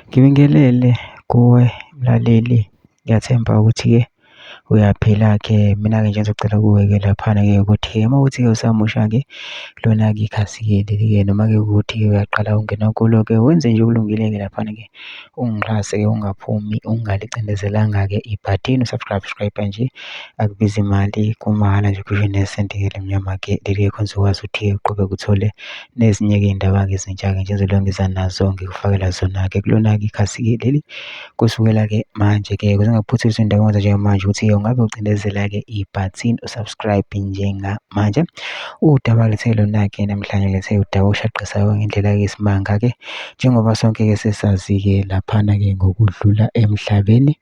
Ngibingelele kuwe mlaleli, ngiyathemba ukuthi-ke uyaphila-ke. Mina-ke nje ngizocela kuwe-ke laphana-ke ukuthi-ke uma kuwukuthi-ke usamusha-ke lona-ke ikhasi-ke leli-ke noma-ke ukuthi-ke uyaqala ukungena kulo-ke wenze nje okulungile-ke laphana-ke ungixhase-ke ungaphumi ungalicindezelanga-ke ibhathini usubscribe nje akubizi imali kumahhala nje kusho nesenti-ke lemnyama-ke leli-ke khona uzokwazi ukuthi-ke uqhubeke uthole nezinye-ke iy'ndaba-ke ezintsha-ke nje ezizobe ngiza nazo ngikufakela zona-ke kulona-ke ikhasi-ke leli kusukela-ke manje-ke ukuze ngingakuphuthisa indaba engenza njengamanje ukuthi-ke ungabe ucindezela-ke ibhathini usubscribe njengamanje. Udaba lethe lona-ke namhlanje lethe udaba oshaqisa ngendlela-ke yesimanga-ke njengoba sonke-ke sesazi-ke laphana-ke ngokudlula emhlabeni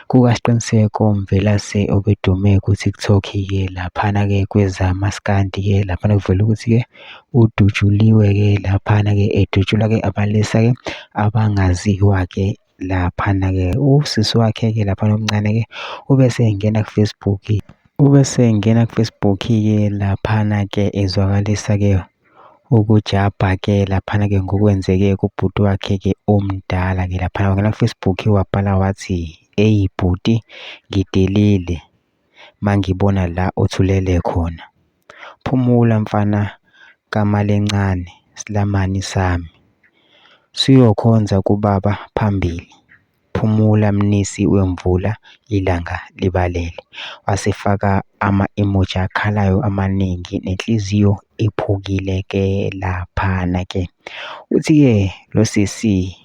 kukasiqiniseko Mvelase obedume ku-TikTok-ke laphana-ke kwezamaskandi-ke laphana kuvela ukuthi-ke udutshuliwe-ke laphana-ke edutshulwa-ke abalisa-ke abangaziwa-ke laphana-ke usisi wakhe-ke laphana omncane-ke ubesengena ku-Facebook-ke laphana-ke ezwakalisa-ke ukujabha-ke laphana-ke ngokwenzeke kubhuti wakhe-ke omdala-ke laphana wangena ku-Facebook wabhala wathi, "Eyi bhuti, ngidelile mangibona la othulele khona. Phumula mfana kamalencane, silamani sami. Siyokhonza kubaba phambili. Phumula mnisi wemvula, ilanga libalele." Wasefaka ama-emoji akhalayo amaningi nenhliziyo ephukile-ke laphana-ke. Uthi-ke lo sisi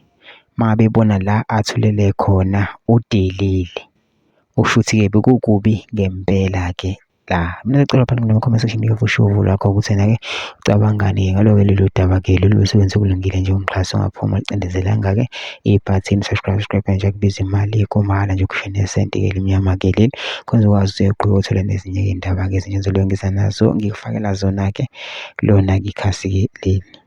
mabebona la athulele khona udelile. Usho ukuthi-ke bekukubi ngempela-ke la. Mina ngicela phela comment section usho uvo lwakho ukuthi na-ke ucabangani ngalo-ke lelo daba-ke lolu osebenze okulungile nje ungixhase ungaphumi ulicindezelanga-ke ibhathini subscribe nje akubizi imali kumahhala nje kusho nesenti-ke limnyama-ke leli khona uzokwazi uqhubeke uthole nezinye iy'ndaba-ke ezinye ezizobe ngiza nazo ngikufakela zona-ke kulona-ke ikhasi-ke leli.